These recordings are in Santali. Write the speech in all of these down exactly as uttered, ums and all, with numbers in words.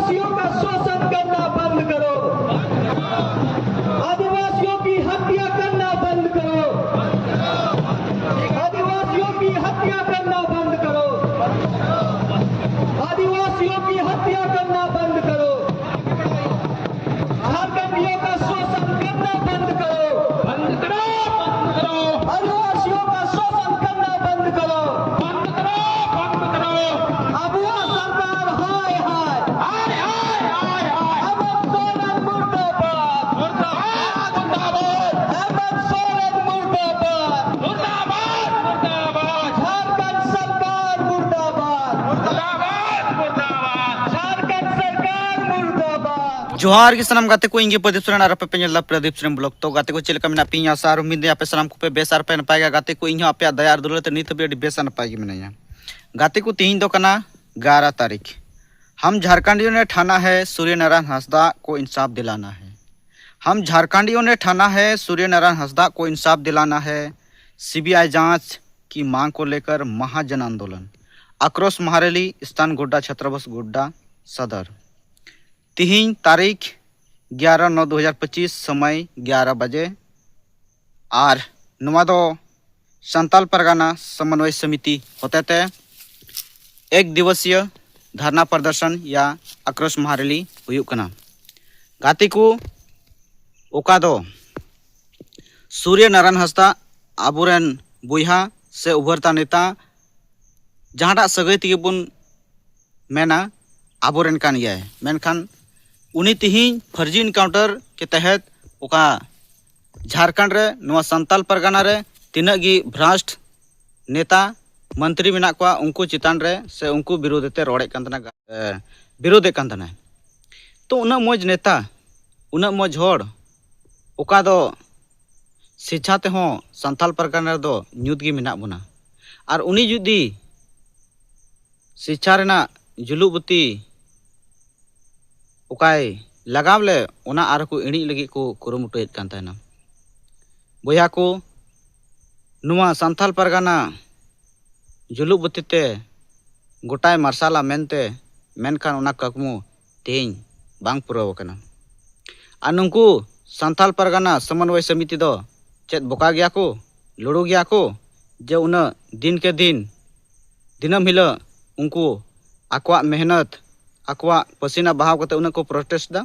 आदिवासियों का शोषण करना बंद करो। आदिवासियों की हत्या करना बंद करो। आदिवासियों की हत्या करना बंद करो। आदिवासियों की हत्या करना बंद करो। झारखंडियों का शोषण करना बंद करो। बंद करो, बंद करो। आदिवासियों का शोषण करना बंद करो। बंद करो, बंद करो। अबुआ सरकार हाय हाय। हाय, हाय, हाय, हाय। हेमंत सोरेन मुर्दाबाद। मुर्दाबाद, मुर्दाबाद। हेमंत सोरेन मुर्दाबाद। मुर्दाबाद, मुर्दाबाद। झारखंड सरकार मुर्दाबाद। मुर्दाबाद, मुर्दाबाद। झारखंड सरकार मुर्दाबाद। जोहार ᱜᱮ ᱥᱟᱱᱟᱢ ᱜᱟᱛᱮ ᱠᱚ, ᱤᱧ ᱜᱮ ᱯᱨᱚᱫᱤᱯ ᱥᱚᱨᱮᱱ ᱟᱨ ᱟᱯᱮ ᱯᱮ ᱧᱮᱞ ᱮᱫᱟ ᱯᱨᱚᱫᱤᱯ ᱥᱚᱨᱮᱱ ᱵᱞᱚᱜ᱾ ᱛᱚ ᱜᱟᱛᱮ ᱠᱚ, ᱪᱮᱫ ᱞᱮᱠᱟ ᱢᱮᱱᱟᱜ ᱯᱮᱭᱟ? ᱟᱥᱟ ᱟᱨ ᱩᱢᱤᱫ ᱫᱟᱹᱧ ᱟᱯᱮ ᱥᱟᱱᱟᱢ ᱠᱚᱯᱮ ᱵᱮᱥ ᱟᱨ ᱯᱮ ᱱᱟᱯᱟᱭ ᱜᱮᱭᱟ᱾ ᱜᱟᱛᱮ ᱠᱚ, ᱤᱧ ᱦᱚᱸ ᱟᱯᱮᱭᱟᱜ ᱫᱟᱭᱟ ᱟᱨ ᱫᱩᱞᱟᱹᱲ ᱛᱮ ᱱᱤᱛ ᱦᱟᱹᱵᱤᱡ ᱟᱹᱰᱤ ᱵᱮᱥ ᱟᱨ ᱱᱟᱯᱟᱭ ᱜᱮ ᱢᱤᱱᱟᱹᱧᱟ᱾ ᱜᱟᱛᱮ ᱠᱚ, ᱛᱤᱦᱤᱧ ᱫᱚ ᱠᱟᱱᱟ ᱜᱭᱟᱨᱟ ᱛᱟᱹᱨᱤᱠᱷ᱾ हम झारखंडियों ने ठाना है, सूर्य नारायण हांसदा को इंसाफ दिलाना है। हम झारखंडियों ने ठाना है, सूर्य नारायण हांसदा को इंसाफ दिलाना है। सीबीआई जांच की मांग को लेकर महाजन आंदोलन, आक्रोश महारैली, स्थान गोड्डा छात्रावास गोड्डा सदर। ᱛᱤᱦᱤᱧ ᱛᱟᱹᱨᱤᱠᱷ ᱜᱭᱟᱨᱟ ᱱᱚ ᱫᱩ ᱦᱟᱡᱟᱨ ᱯᱚᱸᱪᱤᱥ, ᱥᱚᱢᱚᱭ ᱜᱭᱟᱨᱟ ᱵᱟᱡᱮ᱾ ᱟᱨ ᱱᱚᱣᱟ ᱫᱚ ᱥᱟᱱᱛᱟᱞ ᱯᱟᱨᱜᱟᱱᱟ ᱥᱚᱢᱚᱱᱣᱚᱭ ᱥᱚᱢᱤᱛᱤ ᱦᱚᱛᱮᱛᱮ ᱮᱠ ᱫᱤᱵᱚᱥᱤᱭᱚ ᱫᱷᱟᱨᱱᱟ ᱯᱨᱚᱫᱚᱨᱥᱚᱱ ᱭᱟ ᱟᱠᱨᱳᱥ ᱢᱟᱦᱟ ᱨᱮᱞᱤ ᱦᱩᱭᱩᱜ ᱠᱟᱱᱟ᱾ ᱜᱟᱛᱮ ᱠᱚ, ᱚᱠᱟ ᱫᱚ ᱥᱩᱨᱭᱚ ᱱᱟᱨᱟᱭᱚᱱ ᱦᱟᱸᱥᱫᱟ ᱟᱵᱚᱨᱮᱱ ᱵᱚᱭᱦᱟ ᱥᱮ ᱩᱵᱷᱟᱹᱨᱛᱟ ᱱᱮᱛᱟ, ᱡᱟᱦᱟᱸᱴᱟᱜ ᱥᱟᱹᱜᱟᱹᱭ ᱛᱮᱜᱮ ᱵᱚᱱ ᱢᱮᱱᱟ, ᱟᱵᱚᱨᱮᱱ ᱠᱟᱱ ᱜᱮᱭᱟᱭ, ᱢᱮᱱᱠᱷᱟᱱ ᱩᱱᱤ ᱛᱤᱦᱤᱧ ᱯᱷᱟᱨᱡᱤ ᱮᱱᱠᱟᱣᱩᱱᱴᱟᱨ ᱠᱮ ᱛᱟᱦᱮᱸᱫ ᱚᱠᱟ ᱡᱷᱟᱲᱠᱷᱚᱸᱰ ᱨᱮ, ᱱᱚᱣᱟ ᱥᱟᱱᱛᱟᱞ ᱯᱟᱨᱜᱟᱱᱟ ᱨᱮ ᱛᱤᱱᱟᱹᱜ ᱜᱮ ᱵᱷᱨᱟᱥᱴ ᱱᱮᱛᱟ ᱢᱚᱱᱛᱨᱤ ᱢᱮᱱᱟᱜ ᱠᱚᱣᱟ, ᱩᱱᱠᱩ ᱪᱮᱛᱟᱱ ᱨᱮ ᱥᱮ ᱩᱱᱠᱩ ᱵᱤᱨᱩᱫᱷ ᱛᱮ ᱨᱚᱲᱮᱫ ᱠᱟᱱ ᱛᱟᱦᱮᱱᱟ, ᱮ, ᱵᱤᱨᱳᱫᱷᱮᱫ ᱠᱟᱱ ᱛᱟᱦᱮᱱᱟᱭ᱾ ᱛᱚ ᱩᱱᱟᱹᱜ ᱢᱚᱡᱽ ᱱᱮᱛᱟ, ᱩᱱᱟᱹᱜ ᱢᱚᱡᱽ ᱦᱚᱲ, ᱚᱠᱟ ᱫᱚ ᱥᱤᱪᱪᱷᱟ ᱛᱮᱦᱚᱸ ᱥᱟᱱᱛᱟᱞ ᱯᱟᱨᱜᱟᱱᱟ ᱨᱮᱫᱚ ᱧᱩᱛ ᱜᱮ ᱢᱮᱱᱟᱜ ᱵᱚᱱᱟ, ᱟᱨ ᱩᱱᱤ ᱡᱩᱫᱤ ᱥᱤᱪᱪᱷᱟ ᱨᱮᱱᱟᱜ ᱡᱩᱞᱩᱜ ᱵᱟᱹᱛᱤ ᱚᱠᱟᱭ ᱞᱟᱜᱟᱣ ᱞᱮ, ᱚᱱᱟ ᱟᱨᱦᱚᱸ ᱠᱚ ᱤᱬᱤᱡ ᱞᱟᱹᱜᱤᱫ ᱠᱚ ᱠᱩᱨᱩᱢᱩᱴᱩᱭᱮᱫ ᱠᱟᱱ ᱛᱟᱦᱮᱱᱟ᱾ ᱵᱚᱭᱦᱟ ᱠᱚ, ᱱᱚᱣᱟ ᱥᱟᱱᱛᱟᱞ ᱯᱟᱨᱜᱟᱱᱟ ᱡᱩᱞᱩᱜ ᱵᱟᱹᱛᱤ ᱛᱮ ᱜᱚᱴᱟᱭ ᱢᱟᱨᱥᱟᱞᱟ ᱢᱮᱱᱛᱮ, ᱢᱮᱱᱠᱷᱟᱱ ᱚᱱᱟ ᱠᱟᱹᱠᱢᱩ ᱛᱮᱦᱮᱧ ᱵᱟᱝ ᱯᱩᱨᱟᱹᱣ ᱟᱠᱟᱱᱟ᱾ ᱟᱨ ᱱᱩᱠᱩ ᱥᱟᱱᱛᱟᱞ ᱯᱟᱨᱜᱟᱱᱟ ᱥᱚᱢᱚᱱᱵᱚᱭ ᱥᱚᱢᱤᱛᱤ ᱫᱚ ᱪᱮᱫ ᱵᱚᱠᱟ ᱜᱮᱭᱟ ᱠᱚ, ᱞᱩᱲᱩ ᱜᱮᱭᱟ ᱠᱚ, ᱡᱮ ᱩᱱᱟᱹᱜ ᱫᱤᱱ ᱠᱮ ᱫᱤᱱ, ᱫᱤᱱᱟᱹᱢ ᱦᱤᱞᱳᱜ ᱩᱱᱠᱩ ᱟᱠᱚᱣᱟᱜ ᱢᱮᱦᱱᱚᱛ, ᱟᱠᱚᱣᱟᱜ ᱯᱟᱹᱥᱤᱱᱟ ᱵᱟᱦᱟᱣ ᱠᱟᱛᱮ ᱩᱱᱟᱹᱜ ᱠᱚ ᱯᱨᱚᱴᱮᱥᱴ ᱫᱟ?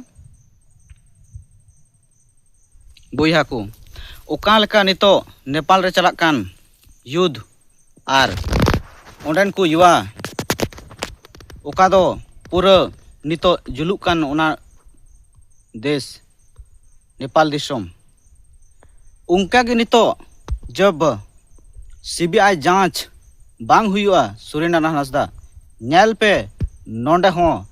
ᱵᱚᱭᱦᱟ ᱠᱚ, ᱚᱠᱟ ᱞᱮᱠᱟ ᱱᱤᱛᱚᱜ ᱱᱮᱯᱟᱞ ᱨᱮ ᱪᱟᱞᱟᱜ ᱠᱟᱱ ᱭᱩᱫᱷ ᱟᱨ ᱚᱸᱰᱮᱱ ᱠᱚ ᱭᱩᱣᱟ, ᱚᱠᱟ ᱫᱚ ᱯᱩᱨᱟᱹ ᱱᱤᱛᱚᱜ ᱡᱩᱞᱩᱜ ᱠᱟᱱ ᱚᱱᱟ ᱫᱮᱥ ᱱᱮᱯᱟᱞ ᱫᱤᱥᱚᱢ, ᱚᱱᱠᱟ ᱜᱮ ᱱᱤᱛᱚᱜ ᱡᱚᱵ ᱥᱤᱵᱤᱟᱭ ᱡᱟᱸᱪ ᱵᱟᱝ ᱦᱩᱭᱩᱜᱼᱟ, ᱥᱩᱨᱮᱱᱫᱨᱚᱱᱟᱛᱷ ᱦᱟᱸᱥᱫᱟ, ᱧᱮᱞ ᱯᱮ, ᱱᱚᱰᱮ ᱦᱚᱸ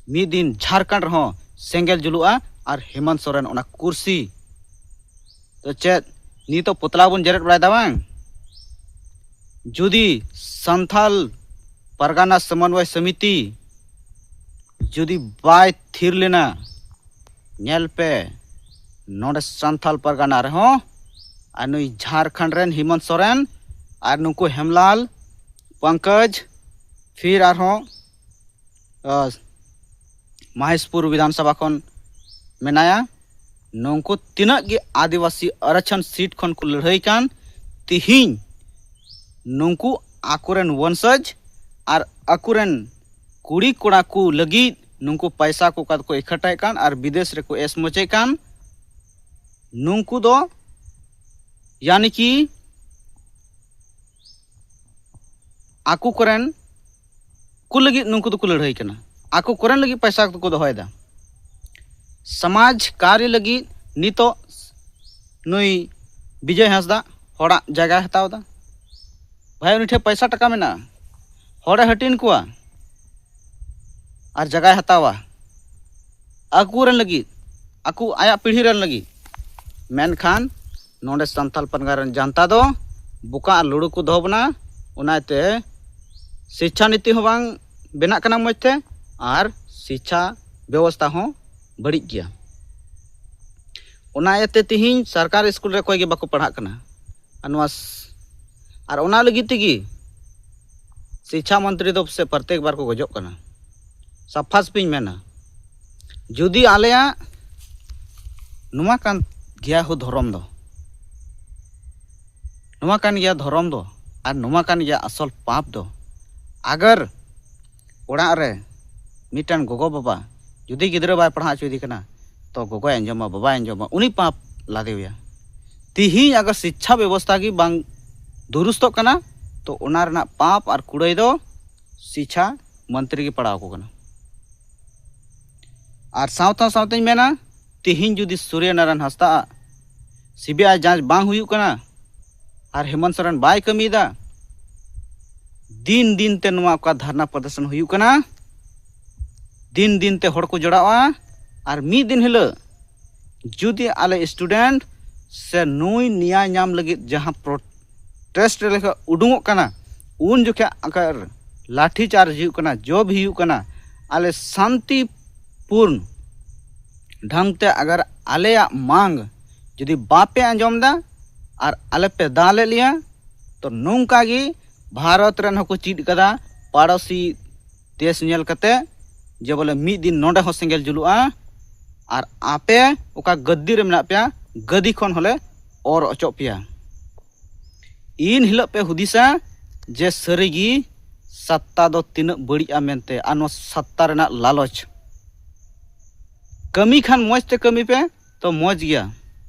ᱢᱤᱫ ᱫᱤᱱ ᱡᱷᱟᱲᱠᱷᱚᱸᱰ ᱨᱮᱦᱚᱸ ᱥᱮᱸᱜᱮᱞ ᱡᱩᱞᱩᱜᱼᱟ ᱟᱨ ᱦᱮᱢᱚᱱᱛ ᱥᱚᱨᱮᱱ ᱚᱱᱟ ᱠᱩᱨᱥᱤ᱾ ᱛᱚ ᱪᱮᱫ ᱱᱤᱛᱚᱜ ᱯᱚᱛᱞᱟ ᱵᱚᱱ ᱡᱮᱨᱮᱫ ᱵᱟᱲᱟᱭᱮᱫᱟ ᱵᱟᱝ? ᱡᱩᱫᱤ ᱥᱟᱱᱛᱷᱟᱞ ᱯᱟᱨᱜᱟᱱᱟ ᱥᱚᱢᱚᱱᱵᱚᱭ ᱥᱚᱢᱤᱛᱤ ᱡᱩᱫᱤ ᱵᱟᱭ ᱛᱷᱤᱨ ᱞᱮᱱᱟ, ᱧᱮᱞ ᱯᱮ, ᱱᱚᱰᱮ ᱥᱟᱱᱛᱷᱟᱞ ᱯᱟᱨᱜᱟᱱᱟ ᱨᱮᱦᱚᱸ ᱟᱨ ᱱᱩᱭ ᱡᱷᱟᱲᱠᱷᱚᱸᱰ ᱨᱮᱱ ᱦᱮᱢᱚᱱᱛ ᱥᱚᱨᱮᱱ ᱟᱨ ᱱᱩᱠᱩ ᱦᱮᱢᱞᱟᱞ, ᱯᱚᱝᱠᱚᱡᱽ, ᱯᱷᱤᱨ ᱟᱨᱦᱚᱸ ᱟᱸ, ᱢᱚᱦᱮᱥᱯᱩᱨ ᱵᱤᱫᱷᱟᱱ ᱥᱚᱵᱷᱟ ᱠᱷᱚᱱ ᱢᱮᱱᱟᱭᱟ᱾ ᱱᱩᱠᱩ ᱛᱤᱱᱟᱹᱜ ᱜᱮ ᱟᱹᱫᱤᱵᱟᱹᱥᱤ ᱟᱨᱟᱠᱥᱚᱱ ᱥᱤᱴ ᱠᱷᱚᱱ ᱠᱚ ᱞᱟᱹᱲᱦᱟᱹᱭ ᱠᱟᱱ, ᱛᱤᱦᱤᱧ ᱱᱩᱠᱩ ᱟᱠᱚᱨᱮᱱ ᱵᱚᱝᱥᱚᱡᱽ ᱟᱨ ᱟᱠᱚᱨᱮᱱ ᱠᱩᱲᱤ ᱠᱚᱲᱟ ᱠᱚ ᱞᱟᱹᱜᱤᱫ ᱱᱩᱠᱩ ᱯᱟᱭᱥᱟ ᱠᱚ ᱚᱠᱟ ᱫᱚᱠᱚ ᱮᱠᱷᱟᱴᱟᱭᱮᱫ ᱠᱟᱱ ᱟᱨ ᱵᱤᱫᱮᱥ ᱨᱮᱠᱚ ᱮᱥ ᱢᱚᱪᱮᱫ ᱠᱟᱱ, ᱱᱩᱠᱩ ᱫᱚ ᱭᱟᱱᱤ ᱠᱤ ᱟᱠᱚ ᱠᱚᱨᱮᱱ ᱠᱚ ᱞᱟᱹᱜᱤᱫ ᱱᱩᱠᱩ ᱫᱚᱠᱚ ᱞᱟᱹᱲᱦᱟᱹᱭ ᱠᱟᱱᱟ, ᱟᱠᱚ ᱠᱚᱨᱮᱱ ᱞᱟᱹᱜᱤᱫ ᱯᱟᱭᱥᱟ ᱫᱚᱠᱚ ᱫᱚᱦᱚᱭᱮᱫᱟ᱾ ᱥᱚᱢᱟᱡᱽ ᱠᱟᱹᱨᱤ ᱞᱟᱹᱜᱤᱫ ᱱᱤᱛᱚᱜ ᱱᱩᱭ ᱵᱤᱡᱚᱭ ᱦᱟᱸᱥᱫᱟ ᱦᱚᱲᱟᱜ ᱡᱟᱭᱜᱟᱭ ᱦᱟᱛᱟᱣ ᱮᱫᱟ᱾ ᱵᱷᱟᱭ, ᱩᱱᱤ ᱴᱷᱮᱱ ᱯᱟᱭᱥᱟ ᱴᱟᱠᱟ ᱢᱮᱱᱟᱜᱼᱟ, ᱦᱚᱲᱮ ᱦᱟᱹᱴᱤᱧ ᱠᱚᱣᱟ ᱟᱨ ᱡᱟᱭᱜᱟᱭ ᱦᱟᱛᱟᱣᱟ ᱟᱠᱚ ᱨᱮᱱ ᱞᱟᱹᱜᱤᱫ, ᱟᱠᱚ ᱟᱭᱟᱜ ᱯᱤᱲᱦᱤ ᱨᱮᱱ ᱞᱟᱹᱜᱤᱫ᱾ ᱢᱮᱱᱠᱷᱟᱱ ᱱᱚᱰᱮ ᱥᱟᱱᱛᱟᱞ ᱯᱟᱨᱜᱟᱱᱟ ᱨᱮᱱ ᱡᱟᱱᱛᱟ ᱫᱚ ᱵᱚᱠᱟ ᱟᱨ ᱞᱩᱲᱩ ᱠᱚ ᱫᱚᱦᱚ ᱵᱚᱱᱟ᱾ ᱚᱱᱟᱛᱮ ᱥᱤᱪᱪᱷᱟ ᱱᱤᱛᱤ ᱦᱚᱸ ᱵᱟᱝ ᱵᱮᱱᱟᱜ ᱠᱟᱱᱟ ᱢᱚᱡᱽ ᱛᱮ, ᱟᱨ ᱥᱤᱪᱪᱷᱟ ᱵᱮᱵᱚᱥᱛᱷᱟ ᱦᱚᱸ ᱵᱟᱹᱲᱤᱡ ᱜᱮᱭᱟ᱾ ᱚᱱᱟ ᱤᱭᱟᱹᱛᱮ ᱛᱤᱦᱤᱧ ᱥᱚᱨᱠᱟᱨ ᱥᱠᱩᱞ ᱨᱮ ᱚᱠᱚᱭ ᱜᱮ ᱵᱟᱠᱚ ᱯᱟᱲᱦᱟᱜ ᱠᱟᱱᱟ᱾ ᱟᱨ ᱱᱚᱣᱟ ᱥ-, ᱟᱨ ᱚᱱᱟ ᱞᱟᱹᱜᱤᱫ ᱛᱮᱜᱮ ᱥᱤᱪᱪᱷᱟ ᱢᱚᱱᱛᱨᱤ ᱫᱚ ᱥᱮ ᱯᱨᱚᱛᱮᱠ ᱵᱟᱨ ᱠᱚ ᱜᱚᱡᱚᱜ ᱠᱟᱱᱟ᱾ ᱥᱟᱯᱷᱟ ᱥᱟᱹᱯᱷᱤᱧ ᱢᱮᱱᱟ, ᱡᱩᱫᱤ ᱟᱞᱮᱭᱟᱜ ᱱᱚᱣᱟ ᱠᱟᱱ ᱜᱮᱭᱟ ᱦᱳ ᱫᱷᱚᱨᱚᱢ ᱫᱚ, ᱱᱚᱣᱟ ᱠᱟᱱ ᱜᱮᱭᱟ ᱫᱷᱚᱨᱚᱢ ᱫᱚ, ᱟᱨ ᱱᱚᱣᱟ ᱠᱟᱱ ᱜᱮᱭᱟ ᱟᱥᱚᱞ ᱯᱟᱯ ᱫᱚ, ᱟᱜᱟᱨ ᱚᱲᱟᱜ ᱨᱮ ᱢᱤᱫᱴᱟᱝ ᱜᱚᱜᱚ ᱵᱟᱵᱟ ᱡᱩᱫᱤ ᱜᱤᱫᱽᱨᱟᱹ ᱵᱟᱭ ᱯᱟᱲᱦᱟᱣ ᱦᱚᱪᱚᱭᱮᱫᱮ ᱠᱟᱱᱟ, ᱛᱚ ᱜᱚᱜᱚᱭ ᱟᱸᱡᱚᱢᱟ, ᱵᱟᱵᱟᱭ ᱟᱸᱡᱚᱢᱟ, ᱩᱱᱤ ᱯᱟᱯ ᱞᱟᱫᱮᱣᱟᱭᱟ᱾ ᱛᱤᱦᱤᱧ ᱟᱜᱟᱨ ᱥᱤᱪᱪᱷᱟ ᱵᱮᱵᱚᱥᱛᱷᱟ ᱜᱮ ᱵᱟᱝ ᱫᱩᱨᱩᱥᱛᱚᱜ ᱠᱟᱱᱟ, ᱛᱚ ᱚᱱᱟ ᱨᱮᱱᱟᱜ ᱯᱟᱯ ᱟᱨ ᱠᱩᱲᱟᱹᱭ ᱫᱚ ᱥᱤᱪᱪᱷᱟ ᱢᱚᱱᱛᱨᱤ ᱜᱮ ᱯᱟᱲᱟᱣ ᱟᱠᱚ ᱠᱟᱱᱟ᱾ ᱟᱨ ᱥᱟᱶᱛᱟ ᱥᱟᱶᱛᱮᱧ ᱢᱮᱱᱟ, ᱛᱤᱦᱤᱧ ᱡᱩᱫᱤ ᱥᱩᱨᱭᱚ ᱱᱟᱨᱟᱭᱚᱱ ᱦᱟᱸᱥᱫᱟ ᱟᱜ ᱥᱤᱵᱤᱟᱭ ᱡᱟᱸᱪ ᱵᱟᱝ ᱦᱩᱭᱩᱜ ᱠᱟᱱᱟ ᱟᱨ ᱦᱮᱢᱚᱱᱛ ᱥᱚᱨᱮᱱ ᱵᱟᱭ ᱠᱟᱹᱢᱤᱭᱮᱫᱟ, ᱫᱤᱱ ᱫᱤᱱ ᱛᱮ ᱱᱚᱣᱟ ᱚᱠᱟ ᱫᱷᱟᱨᱱᱟ ᱯᱨᱚᱫᱚᱨᱥᱚᱱ ᱦᱩᱭᱩᱜ ᱠᱟᱱᱟ, ᱫᱤᱱ ᱫᱤᱱ ᱛᱮ ᱦᱚᱲ ᱠᱚ ᱡᱚᱲᱟᱣᱟ᱾ ᱟᱨ ᱢᱤᱫ ᱫᱤᱱ ᱦᱤᱞᱳᱜ ᱡᱩᱫᱤ ᱟᱞᱮ ᱥᱴᱩᱰᱮᱱᱴ ᱥᱮ ᱱᱩᱭ ᱱᱮᱭᱟᱭ ᱧᱟᱢ ᱞᱟᱹᱜᱤᱫ ᱡᱟᱦᱟᱸ ᱯᱨᱚᱴᱮᱥᱴ ᱞᱮᱠᱟ ᱩᱰᱩᱝᱚᱜ ᱠᱟᱱᱟ, ᱩᱱ ᱡᱚᱠᱷᱮᱡ ᱟᱜᱟᱨ ᱞᱟᱴᱷᱤ ᱪᱟᱨᱡᱽ ᱦᱩᱭᱩᱜ ᱠᱟᱱᱟ, ᱡᱚᱵ ᱦᱩᱭᱩᱜ ᱠᱟᱱᱟ, ᱟᱞᱮ ᱥᱟᱱᱛᱤᱯᱩᱨᱱ ᱰᱷᱟᱝ ᱛᱮ ᱟᱜᱟᱨ ᱟᱞᱮᱭᱟᱜ ᱢᱟᱝ ᱡᱩᱫᱤ ᱵᱟᱯᱮ ᱟᱸᱡᱚᱢ ᱮᱫᱟ ᱟᱨ ᱟᱞᱮ ᱯᱮ ᱫᱟᱞᱮᱫ ᱞᱮᱭᱟ, ᱛᱚ ᱱᱚᱝᱠᱟ ᱜᱮ ᱵᱷᱟᱨᱚᱛ ᱨᱮᱱ ᱦᱚᱸᱠᱚ ᱪᱮᱫ ᱠᱟᱫᱟ ᱯᱟᱲᱚᱥᱤ ᱫᱮᱥ ᱧᱮᱞ ᱠᱟᱛᱮ, ᱡᱮ ᱵᱚᱞᱮ ᱢᱤᱫ ᱫᱤᱱ ᱱᱚᱰᱮ ᱦᱚᱸ ᱥᱮᱸᱜᱮᱞ ᱡᱩᱞᱩᱜᱼᱟ ᱟᱨ ᱟᱯᱮ ᱚᱠᱟ ᱜᱟᱹᱫᱤ ᱨᱮ ᱢᱮᱱᱟᱜ ᱯᱮᱭᱟ, ᱜᱟᱹᱫᱤ ᱠᱷᱚᱱ ᱦᱚᱸᱞᱮ ᱚᱨ ᱚᱪᱚᱜ ᱯᱮᱭᱟ᱾ ᱤᱱ ᱦᱤᱞᱳᱜ ᱯᱮ ᱦᱩᱫᱤᱥᱟ ᱡᱮ ᱥᱟᱹᱨᱤᱜᱮ ᱥᱟᱛᱛᱟ ᱫᱚ ᱛᱤᱱᱟᱹᱜ ᱵᱟᱹᱲᱤᱡᱼᱟ ᱢᱮᱱᱛᱮ, ᱟᱨ ᱱᱚᱣᱟ ᱥᱟᱛᱛᱟ ᱨᱮᱱᱟᱜ ᱞᱟᱞᱚᱪ᱾ ᱠᱟᱹᱢᱤ ᱠᱷᱟᱱ ᱢᱚᱡᱽ ᱛᱮ ᱠᱟᱹᱢᱤ ᱯᱮ, ᱛᱚ ᱢᱚᱡᱽ ᱜᱮᱭᱟ᱾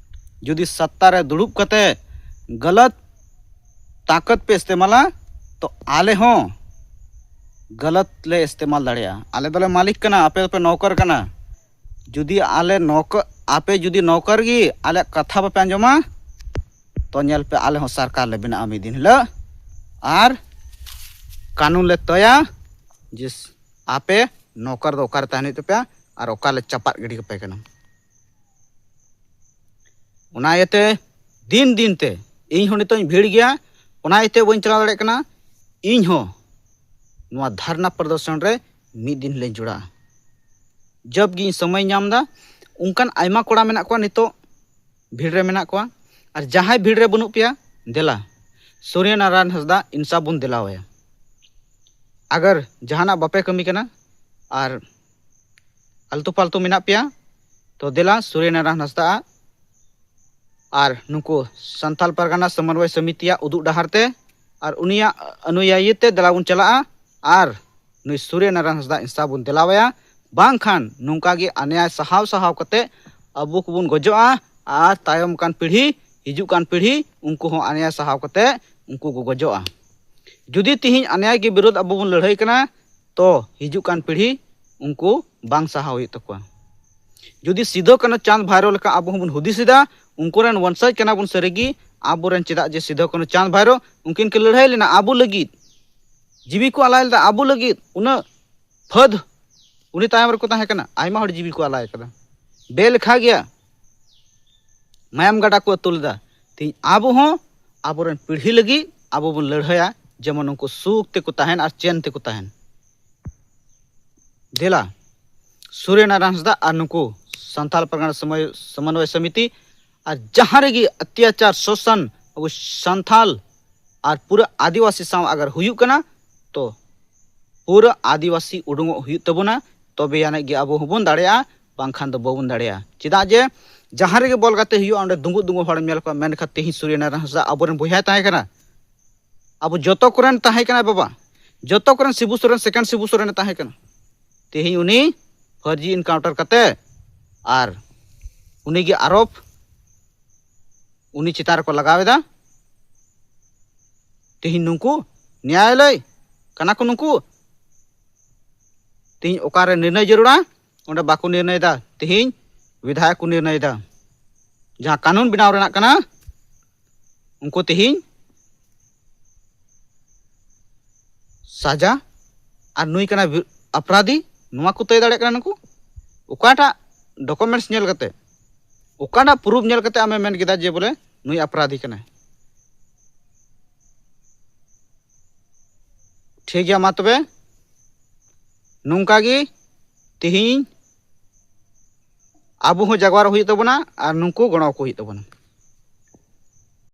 ᱡᱩᱫᱤ ᱥᱟᱛᱛᱟ ᱨᱮ ᱫᱩᱲᱩᱵ ᱠᱟᱛᱮ ᱜᱟᱞᱟᱛ ᱛᱟᱠᱚᱛ ᱯᱮ ᱤᱥᱛᱮᱢᱟᱞᱟ, ᱛᱚ ᱟᱞᱮ ᱦᱚᱸ ᱜᱟᱞᱟᱛ ᱞᱮ ᱤᱥᱛᱮᱢᱟᱞ ᱫᱟᱲᱮᱭᱟᱜᱼᱟ᱾ ᱟᱞᱮ ᱫᱚᱞᱮ ᱢᱟᱹᱞᱤᱠ ᱠᱟᱱᱟ, ᱟᱯᱮ ᱫᱚᱯᱮ ᱱᱚᱠᱚᱨ ᱠᱟᱱᱟ᱾ ᱡᱩᱫᱤ ᱟᱞᱮ ᱱᱚᱠ-, ᱟᱯᱮ ᱡᱩᱫᱤ ᱱᱚᱠᱚᱨ ᱜᱮ ᱟᱞᱮᱭᱟᱜ ᱠᱟᱛᱷᱟ ᱵᱟᱯᱮ ᱟᱸᱡᱚᱢᱟ, ᱛᱚ ᱧᱮᱞ ᱯᱮ, ᱟᱞᱮ ᱦᱚᱸ ᱥᱚᱨᱠᱟᱨ ᱞᱮ ᱵᱮᱱᱟᱜᱼᱟ ᱢᱤᱫ ᱫᱤᱱ ᱦᱤᱞᱳᱜ, ᱟᱨ ᱠᱟᱹᱱᱩᱱ ᱞᱮ ᱛᱚᱭᱟ ᱡᱮ ᱟᱯᱮ ᱱᱚᱠᱚᱨ ᱫᱚ ᱚᱠᱟᱨᱮ ᱛᱟᱦᱮᱱ ᱦᱩᱭᱩᱜ ᱛᱟᱯᱮᱭᱟ ᱟᱨ ᱚᱠᱟᱞᱮ ᱪᱟᱯᱟᱫ ᱜᱤᱰᱤ ᱠᱟᱯᱮ ᱠᱟᱱᱟ᱾ ᱚᱱᱟ ᱤᱭᱟᱹᱛᱮ ᱫᱤᱱ ᱫᱤᱱ ᱛᱮ ᱤᱧ ᱦᱚᱸ ᱱᱤᱛᱚᱜ ᱤᱧ ᱵᱷᱤᱲ ᱜᱮᱭᱟ, ᱚᱱᱟ ᱤᱭᱟᱹᱛᱮ ᱵᱟᱹᱧ ᱪᱟᱞᱟᱣ ᱫᱟᱲᱮᱭᱟᱜ ᱠᱟᱱᱟ᱾ ᱤᱧ ᱦᱚᱸ ᱱᱚᱣᱟ ᱫᱷᱟᱨᱱᱟ ᱯᱨᱚᱫᱚᱨᱥᱚᱱ ᱨᱮ ᱢᱤᱫ ᱫᱤᱱ ᱦᱤᱞᱳᱜ ᱤᱧ ᱡᱚᱲᱟᱜᱼᱟ᱾ ᱡᱚᱵ ᱜᱮ ᱤᱧ ᱥᱚᱢᱚᱭ ᱧᱟᱢ ᱮᱫᱟ, ᱚᱱᱠᱟᱱ ᱟᱭᱢᱟ ᱠᱚᱲᱟ ᱢᱮᱱᱟᱜ ᱠᱚᱣᱟ ᱱᱤᱛᱚᱜ ᱵᱷᱤᱲ ᱨᱮ ᱢᱮᱱᱟᱜ ᱠᱚᱣᱟ, ᱟᱨ ᱡᱟᱦᱟᱸᱭ ᱵᱷᱤᱲ ᱨᱮ ᱵᱟᱹᱱᱩᱜ ᱯᱮᱭᱟ, ᱫᱮᱞᱟ ᱥᱩᱨᱭᱚ ᱱᱟᱨᱟᱭᱚᱱ ᱦᱟᱸᱥᱫᱟ ᱤᱱᱥᱟᱯ ᱵᱚᱱ ᱫᱮᱞᱟᱣᱟᱭᱟ᱾ ᱟᱜᱟᱨ ᱡᱟᱦᱟᱱᱟᱜ ᱵᱟᱯᱮ ᱠᱟᱹᱢᱤ ᱠᱟᱱᱟ ᱟᱨ ᱟᱞᱛᱩ ᱯᱷᱟᱞᱛᱩ ᱢᱮᱱᱟᱜ ᱯᱮᱭᱟ᱾ ᱛᱚ ᱫᱮᱞᱟ ᱥᱩᱨᱭᱚ ᱱᱟᱨᱟᱭᱚᱱ ᱦᱟᱸᱥᱫᱟ ᱟᱜ ᱟᱨ ᱱᱩᱠᱩ ᱥᱟᱱᱛᱟᱞ ᱯᱟᱨᱜᱟᱱᱟ ᱥᱚᱢᱚᱱᱵᱚᱭ ᱥᱚᱢᱤᱛᱤᱭᱟᱜ ᱩᱫᱩᱜ ᱰᱟᱦᱟᱨ ᱛᱮ ᱟᱨ ᱩᱱᱤᱭᱟᱜ ᱟᱹᱱᱩᱭᱟᱭᱤ ᱛᱮ ᱫᱮᱞᱟ ᱵᱚᱱ ᱪᱟᱞᱟᱜᱼᱟ ᱟᱨ ᱱᱩᱭ ᱥᱩᱨᱭᱚ ᱱᱟᱨᱟᱭᱚᱱ ᱦᱟᱸᱥᱫᱟ ᱤᱱᱥᱟᱯ ᱵᱚᱱ ᱫᱮᱞᱟᱣᱟᱭᱟ᱾ ᱵᱟᱝᱠᱷᱟᱱ ᱱᱚᱝᱠᱟ ᱜᱮ ᱟᱱᱭᱟᱭ ᱥᱟᱦᱟᱣ ᱥᱟᱦᱟᱣ ᱠᱟᱛᱮ ᱟᱵᱚ ᱠᱚᱵᱚᱱ ᱜᱚᱡᱚᱜᱼᱟ ᱟᱨ ᱛᱟᱭᱚᱢ ᱠᱟᱱ ᱯᱤᱲᱦᱤ, ᱦᱤᱡᱩᱜ ᱠᱟᱱ ᱯᱤᱲᱦᱤ, ᱩᱱᱠᱩ ᱦᱚᱸ ᱟᱱᱭᱟᱭ ᱥᱟᱦᱟᱣ ᱠᱟᱛᱮ ᱩᱱᱠᱩ ᱠᱚ ᱜᱚᱡᱚᱜᱼᱟ᱾ ᱡᱩᱫᱤ ᱛᱤᱦᱤᱧ ᱟᱱᱭᱟᱭ ᱜᱮ ᱵᱤᱨᱳᱫᱷ ᱟᱵᱚ ᱵᱚᱱ ᱞᱟᱹᱲᱦᱟᱹᱭ ᱠᱟᱱᱟ, ᱛᱚ ᱦᱤᱡᱩᱜ ᱠᱟᱱ ᱯᱤᱲᱦᱤ ᱩᱱᱠᱩ ᱵᱟᱝ ᱥᱟᱦᱟᱣ ᱦᱩᱭᱩᱜ ᱛᱟᱠᱚᱣᱟ᱾ ᱡᱩᱫᱤ ᱥᱤᱫᱷᱳ ᱠᱟᱹᱱᱦᱩ ᱪᱟᱸᱫᱽ ᱵᱷᱟᱭᱨᱳ ᱞᱮᱠᱟ ᱟᱵᱚ ᱦᱚᱸᱵᱚᱱ ᱦᱩᱫᱤᱥ ᱮᱫᱟ, ᱩᱱᱠᱩ ᱨᱮᱱ ᱵᱚᱝᱥᱚᱡᱽ ᱠᱟᱱᱟ ᱵᱚᱱ ᱥᱟᱹᱨᱤᱜᱮ, ᱟᱵᱚᱨᱮᱱ ᱪᱮᱫᱟᱜ ᱡᱮ ᱥᱤᱫᱷᱳ ᱠᱟᱹᱱᱦᱩ ᱪᱟᱸᱫᱽ ᱵᱷᱟᱭᱨᱳ ᱩᱱᱠᱤᱱ ᱠᱤᱱ ᱞᱟᱹᱲᱦᱟᱹᱭ ᱞᱮᱱᱟ ᱟᱵᱚ ᱞᱟᱹᱜᱤᱫ, ᱡᱤᱣᱤ ᱠᱚ ᱟᱞᱟᱭ ᱞᱮᱫᱟ ᱟᱵᱚ ᱞᱟᱹᱜᱤᱫ, ᱩᱱᱟᱹᱜ ᱯᱷᱟᱹᱫ ᱩᱱᱤ ᱛᱟᱭᱚᱢ ᱨᱮᱠᱚ ᱛᱟᱦᱮᱸ ᱠᱟᱱᱟ, ᱟᱭᱢᱟ ᱦᱚᱲ ᱡᱤᱣᱤ ᱠᱚ ᱟᱞᱟᱭ ᱠᱟᱫᱟ, ᱵᱮᱞᱮᱠᱷᱟ ᱜᱮᱭᱟ ᱢᱟᱭᱟᱢ ᱜᱟᱰᱟ ᱠᱚ ᱟᱹᱛᱩ ᱞᱮᱫᱟ᱾ ᱛᱮᱦᱮᱧ ᱟᱵᱚ ᱦᱚᱸ ᱟᱵᱚᱨᱮᱱ ᱯᱤᱲᱦᱤ ᱞᱟᱹᱜᱤᱫ ᱟᱵᱚ ᱵᱚᱱ ᱞᱟᱹᱲᱦᱟᱹᱭᱟ, ᱡᱮᱢᱚᱱ ᱩᱱᱠᱩ ᱥᱩᱠ ᱛᱮᱠᱚ ᱛᱟᱦᱮᱱ ᱟᱨ ᱪᱮᱱ ᱛᱮᱠᱚ ᱛᱟᱦᱮᱱ᱾ ᱫᱮᱞᱟ ᱥᱩᱨᱭᱚ ᱱᱟᱨᱟᱭᱚᱱ ᱦᱟᱸᱥᱫᱟ ᱟᱨ ᱱᱩᱠᱩ ᱥᱟᱱᱛᱟᱞ ᱯᱟᱨᱜᱟᱱᱟ ᱥᱚᱢᱚᱭ ᱥᱚᱢᱚᱱᱵᱚᱭ ᱥᱚᱢᱤᱛᱤ ᱟᱨ ᱡᱟᱦᱟᱸ ᱨᱮᱜᱮ ᱚᱛᱛᱟᱪᱟᱨ ᱥᱳᱥᱟᱱ ᱟᱵᱚ ᱥᱟᱱᱛᱟᱞ ᱟᱨ ᱯᱩᱨᱟᱹ ᱟᱹᱫᱤᱵᱟᱹᱥᱤ ᱥᱟᱶ ᱟᱜᱟᱨ ᱦᱩᱭᱩᱜ ᱠᱟᱱᱟ, ᱛᱚ ᱯᱩᱨᱟᱹ ᱟᱹᱫᱤᱵᱟᱹᱥᱤ ᱩᱰᱩᱝᱚᱜ ᱦᱩᱭᱩᱜ ᱛᱟᱵᱚᱱᱟ, ᱛᱚᱵᱮ ᱟᱹᱱᱤᱡ ᱜᱮ ᱟᱵᱚ ᱦᱚᱸᱵᱚᱱ ᱫᱟᱲᱮᱭᱟᱜᱼᱟ, ᱵᱟᱝᱠᱷᱟᱱ ᱫᱚ ᱵᱟᱵᱚᱱ ᱫᱟᱲᱮᱭᱟᱜᱼᱟ᱾ ᱪᱮᱫᱟᱜ ᱡᱮ ᱡᱟᱦᱟᱸ ᱨᱮᱜᱮ ᱵᱚᱞ ᱜᱟᱛᱮ ᱦᱩᱭᱩᱜᱼᱟ, ᱚᱸᱰᱮ ᱫᱩᱸᱜᱩᱜ ᱫᱩᱸᱜᱩᱜ ᱦᱚᱲᱮᱢ ᱧᱮᱞ ᱠᱚᱣᱟ, ᱢᱮᱱᱠᱷᱟᱱ ᱛᱮᱦᱮᱧ ᱥᱩᱨᱭᱚ ᱱᱟᱨᱟᱭᱚᱱ ᱦᱟᱸᱥᱫᱟ ᱟᱵᱚᱨᱮᱱ ᱵᱚᱭᱦᱟᱭ ᱛᱟᱦᱮᱸ ᱠᱟᱱᱟ, ᱟᱵᱚ ᱡᱚᱛᱚ ᱠᱚᱨᱮᱱ ᱛᱟᱦᱮᱸ ᱠᱟᱱᱟᱭ ᱵᱟᱵᱟ, ᱡᱚᱛᱚ ᱠᱚᱨᱮᱱ ᱥᱤᱵᱩ ᱥᱚᱨᱮᱱ, ᱥᱮᱠᱮᱱᱰ ᱥᱤᱵᱩ ᱥᱚᱨᱮᱱᱮ ᱛᱟᱦᱮᱸ ᱠᱟᱱᱟ᱾ ᱛᱮᱦᱮᱧ ᱩᱱᱤ ᱯᱷᱟᱹᱨᱡᱤ ᱤᱱᱠᱟᱣᱩᱱᱴᱟᱨ ᱠᱟᱛᱮ ᱟᱨ ᱩᱱᱤᱜᱮ ᱟᱨᱳᱯ ᱩᱱᱤ ᱪᱮᱛᱟᱱ ᱨᱮᱠᱚ ᱞᱟᱜᱟᱣ ᱮᱫᱟ᱾ ᱛᱮᱦᱮᱧ ᱱᱩᱠᱩ ᱱᱮᱭᱟᱭᱟᱞᱚᱭ ᱠᱟᱱᱟ ᱠᱚ, ᱱᱩᱠᱩ ᱛᱮᱦᱮᱧ ᱚᱠᱟᱨᱮ ᱱᱤᱨᱱᱚᱭ ᱡᱟᱹᱨᱩᱲᱟ, ᱚᱸᱰᱮ ᱵᱟᱠᱚ ᱱᱤᱨᱱᱚᱭ ᱮᱫᱟ᱾ ᱛᱮᱦᱮᱧ ᱵᱤᱫᱷᱟᱭᱚᱠ ᱠᱚ ᱱᱤᱨᱱᱚᱭ ᱮᱫᱟ, ᱡᱟᱦᱟᱸ ᱠᱟᱹᱱᱩᱱ ᱵᱮᱱᱟᱣ ᱨᱮᱱᱟᱜ ᱠᱟᱱᱟ, ᱩᱱᱠᱩ ᱛᱮᱦᱮᱧ ᱥᱟᱡᱟ ᱟᱨ ᱱᱩᱭ ᱠᱟᱱᱟᱭ ᱵᱤ-, ᱟᱯᱨᱟᱫᱷᱤ, ᱱᱚᱣᱟ ᱠᱚ ᱛᱚᱭ ᱫᱟᱲᱮᱭᱟᱜ ᱠᱟᱱᱟ ᱱᱩᱠᱩ? ᱚᱠᱟᱴᱟᱜ ᱰᱚᱠᱩᱢᱮᱱᱴᱥ ᱧᱮᱞ ᱠᱟᱛᱮ, ᱚᱠᱟᱴᱟᱜ ᱯᱨᱩᱯᱷ ᱧᱮᱞ ᱠᱟᱛᱮ ᱟᱢᱮ ᱢᱮᱱ ᱠᱮᱫᱟ ᱡᱮ ᱵᱚᱞᱮ ᱱᱩᱭ ᱟᱯᱨᱟᱫᱷᱤ ᱠᱟᱱᱟᱭ? ᱴᱷᱤᱠ ᱜᱮᱭᱟ, ᱢᱟ ᱛᱚᱵᱮ ᱱᱚᱝᱠᱟ ᱜᱮ ᱛᱮᱦᱮᱧ ᱟᱵᱚ ᱦᱚᱸ ᱡᱟᱜᱣᱟᱨ ᱦᱩᱭᱩᱜ ᱛᱟᱵᱚᱱᱟ ᱟᱨ ᱱᱩᱠᱩ ᱜᱚᱲᱚ ᱟᱠᱚ ᱦᱩᱭᱩᱜ ᱛᱟᱵᱚᱱᱟ᱾